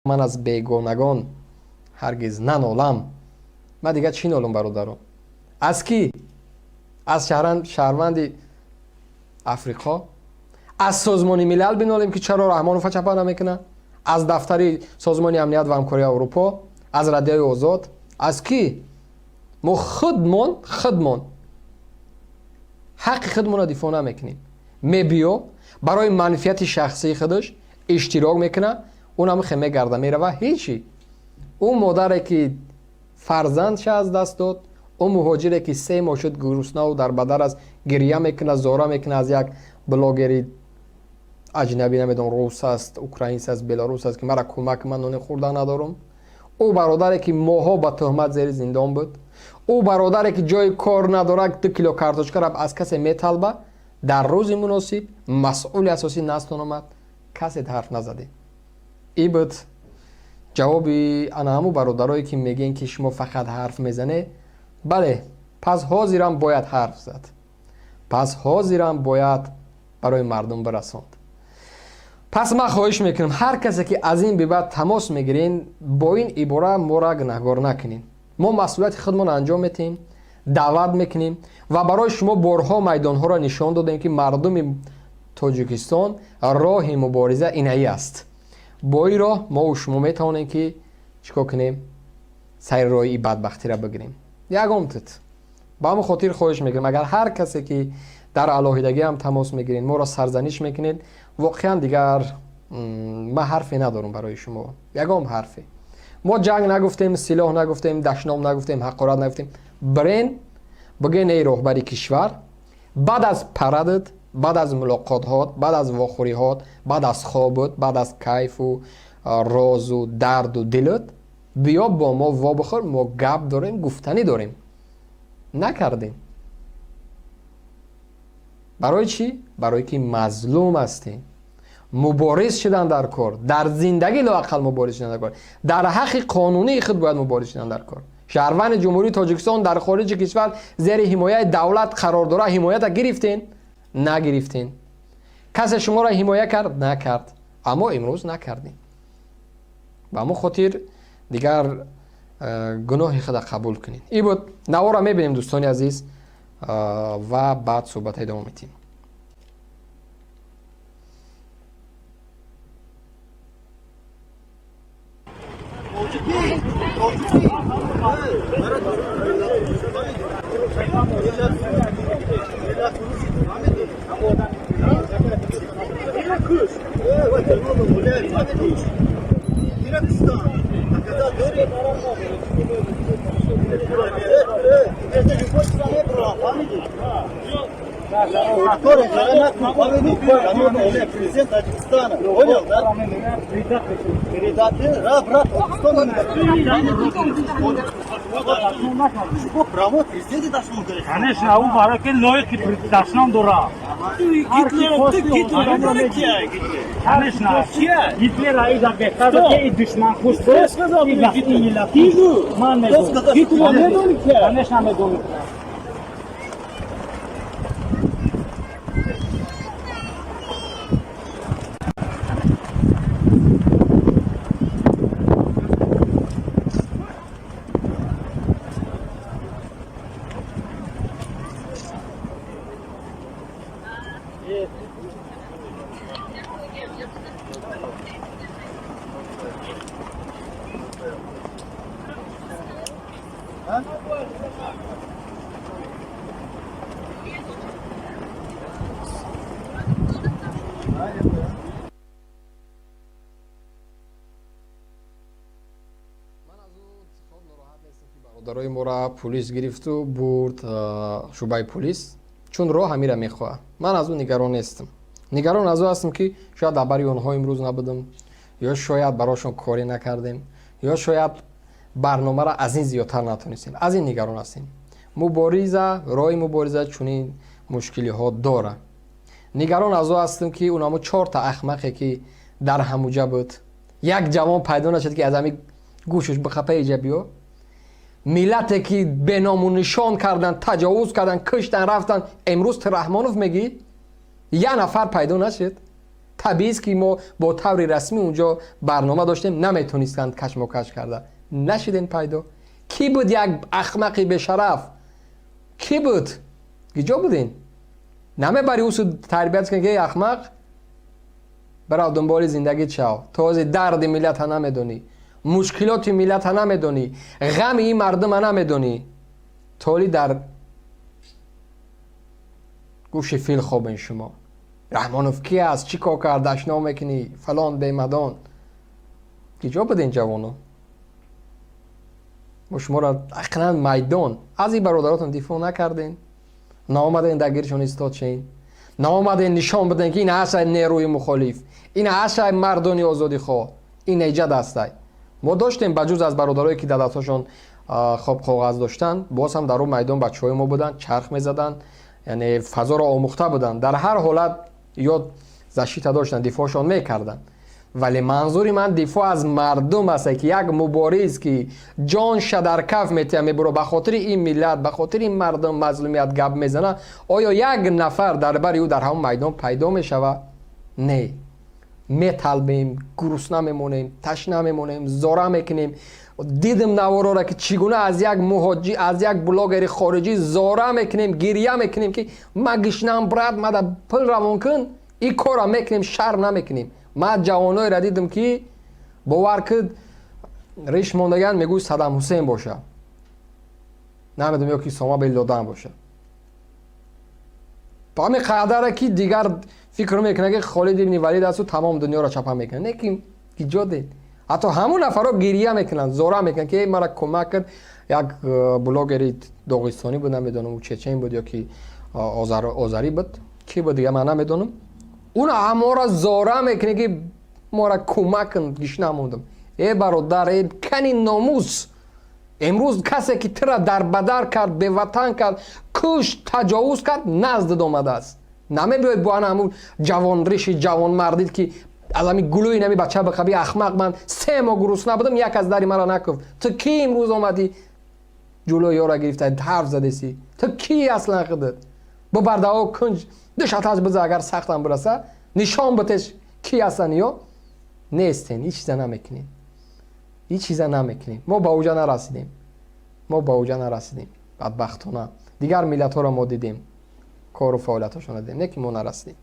Ман аз бегонагон ҳаргиз нанолам. Ман дигар чӣ нолам, бародаро? Аз кӣ? Аз шаҳрванди Африқо? Аз Созмони Милал бинолем, ки чаро Раҳмонова чапа намекунад? Аз дафтари Созмони Амният ва Ҳамкории Аврупо? Аз Радиои Озод? Аз кӣ? Мо худмон ҳаққи худмонро дифоъ намекунем. Мебиё, барои манфиати шахсии худаш иштирок мекунад, унам хе мегарда, мерава, ҳечи. Ӯ модаре, ки фарзандша аз даст дод, ӯ муҳоҷире, ки 3 моҳ шуд гуруснаву дар бадар аст, гиря мекунад, зора мекунад, аз як блогери аҷнабӣ, намедонам, рус аст, украинс аст, беларус аст, ки мара кӯмак, ман нони хӯрда надорам. Ӯ бародаре, ки моҳҳо ба тӯҳмат зери зиндон буд, ӯ бародаре, ки ҷои кор надорад, 2 кило картошкара аз касе металба, дар рӯзи муносиб масъули асосӣ настон омад, касе ҳарф назадем. И буд ҷавоби ана ҳамун бародарое, ки мегӯен, ки шумо фақат ҳарф мезанед. Бале, пас ҳозирам бояд ҳарф зад, пас ҳозирам бояд барои мардум бирасонд. Пас ман хоҳиш мекунам, ҳар касе, ки аз ин бибаъд тамос мегирен, бо ин ибора мора гунаҳгор накунем. Мо масъулияти худмонро анҷом метиҳем, даъват мекунем ва барои шумо борҳо майдонҳоро нишон додем, ки мардуми Тоҷикистон роҳи мубориза инаӣ аст. Бо ин роҳ мову шумо метавонем, ки чӣ кор кунем, сари роҳи и бадбахтиро бигирем. Ягон тут ба ҳамон хотир хоҳиш мекунем, агар ҳар касе, ки дар алоҳидагӣ ҳам тамос мегиред, моро сарзаниш мекунед, воқеан дигар ман ҳарфе надорам барои шумо, ягон ҳарфе. Мо ҷанг нагуфтем, силоҳ нагуфтем, дашном нагуфтем, ҳақорат нагуфтем. Бирен, бигӯен: эй роҳбари кишвар, баъд аз парадат, баъд аз мулоқотҳот, баъд аз вохӯриҳот, баъд аз хобут, баъд аз кайфу розу дарду дилут, биё бо мо вобихӯр, мо гап дорем, гуфтанӣ дорем. Накардем. Барои чӣ? Барое ки мазлум ҳастем. Мубориз шудан дар кор, дар зиндагӣ лоақал мубориз шудан дар кор, дар ҳаққи қонунии худ бояд мубориз шудан дар кор. Шаҳрванди Ҷумҳурии Тоҷикистон дар хориҷи кишвар зери ҳимояи давлат қарор дора. Ҳимоята гирифтен, нагирифтен? Касе шуморо ҳимоя кард, накард? Аммо имрӯз накардем. Ба ҳамон хотир дигар гуноҳи худа қабул кунед. И буд навора, мебинем, дӯстони азиз, ва баъд суҳбата идома медиҳем. Президент Таджикистана. Понял, да? Передати, ра, брат, Таджикистана. Право президента дашном дорад. Конечно, ӯ барои ки лоиқи дашном дорад. Гитлер, ты Гитлер, Гитлер. Конечно. Гитлер аида беҳтар, ки и душманкуш Кто сказал, Гитлер? Ман Кто сказал, Гитлер медонӣ ки? Конечно, медонӣ. Ман аз ӯ хоб нороҳат нестам, ки бародарои моро пулис гирифту бурд шӯъбаи пулис, чун роҳ ҳамира мехоҳад. Ман аз ӯ нигарон нестам. Нигарон аз ӯ ҳастам, ки шояд дар бари онҳо имрӯз набудам, ё шояд барошон корӣ накардем, ё шояд барномаро аз ин зиёдтар натонистем. Аз ин нигарон ҳастем. Мубориза, роҳи мубориза чунин мушкилиҳо дорад. Нигарон аз ӯ ҳастам, ки унамо чорта ахмақе, ки дар ҳамуҷа буд, як ҷавон пайдо нашуд, ки аз ҳами гӯшаш бихапа, иҷа биё. Миллате ки беному нишон кардан, таҷовуз кардан, киштан, рафтан, имрӯз ту Раҳмонов мегӣ, як нафар пайдо нашуд. Табиист, ки мо бо таври расмӣ унҷо барнома доштем, наметонистанд кашмокаш карда. Нашидем пайдо. Кӣ буд як ахмақи бешараф? Кӣ буд? Киҷо будин? Намебари усу тарбият кун, ки ахмақ, бирав, дунболи зиндагит шав. То ҳози дарди миллата намедонӣ, мушкилоти миллата намедонӣ, ғами ин мардума намедонӣ. Толи дар гӯши фил хобен шумо. Раҳмонов ки аст, чӣ кор кард, дашном мекунӣ, фалон бемадон. Киҷо буден, ҷавоно? Мо шуморо ақлан майдон аз ин бародаротон дифоъ накардем, наомадем дар гиршон истод шен, наомадем нишон бидем, ки ин ҳастай нерӯи мухолиф, ин ҳастай мардони озодихоҳ, ин эҷад ҳастай. Мо доштем, ба ҷуз аз бародарое, ки дар дастҳошон хоб коғаз доштанд, боз ҳам дар он майдон бачаҳои мо буданд, чарх мезаданд, яъне фазоро омӯхта буданд, дар ҳар ҳолат ё защита доштанд, дифоъшон мекарданд. Вале манзури ман дифоъ аз мардум аст, ки як мубориз, ки ҷонша дар каф метиҳа, мебуро, ба хотири ин миллат, ба хотири ин мардум мазлумият гап мезана, оё як нафар дар бари ӯ дар ҳамон майдон пайдо мешавад? Не. Металбем, гурусна мемонем, ташна мемонем, зора мекунем. Дидим наворора, ки чӣ гуна аз як муҳоҷи, аз як блогери хориҷӣ зора мекунем, гиря мекунем, ки ма гишнам, брат, мада пул равон кун. Ин корра мекунем, шарм намекунем. Ман ҷавоноеро дидам, ки бовар кид, риш мондаган, мегӯй Саддам Ҳусейн боша, намедонам, ё ки Усома бин Ладан боша. Ба ҳамин қадаре, ки дигар фикр мекунад, ки Холид ибни Валид асту тамом дунёро чапа мекунад. Не, ки киҷо дед? Ҳатто ҳамун нафарро гирия мекунанд, зора мекунанд, ки мара кӯмак кун. Як блогери доғистонӣ буд, намедонам, чечен буд ё ки озарӣ буд, ки буд, дига ман намедонам. Уна ҳамора зора мекунад, ки мора кӯмак кун, гишна мондам. Э бародар, э кани номус, имрӯз касе, ки тура дарбадар кард, беватан кард, кушт, таҷовуз кард, наздид омадааст. Намебиёед бо ана ҳамун ҷавонриши ҷавонмардид, ки аз ҳамин гулӯи нами бача бақаби ахмақ, ман 3 моҳ гурусна будам, як аз дари мара накуфт. Ту ки имрӯз омадӣ, ҷулӯи ёра гирифта ҳарф задеси? Ту ки аслан худат? Бубардао кунҷ душаташ биза, агар сахтам бираса, нишон битеш, ки ҳастан ё нестен. Ҳеҷ чиза намекунем, ҳеҷ чиза намекунем. Мо ба уҷа нарасидем, мо ба уҷа нарасидем, бадбахтона. Дигар миллатҳоро мо дидем, кору фаъолиятҳошонро дидем, не ки мо нарасидем.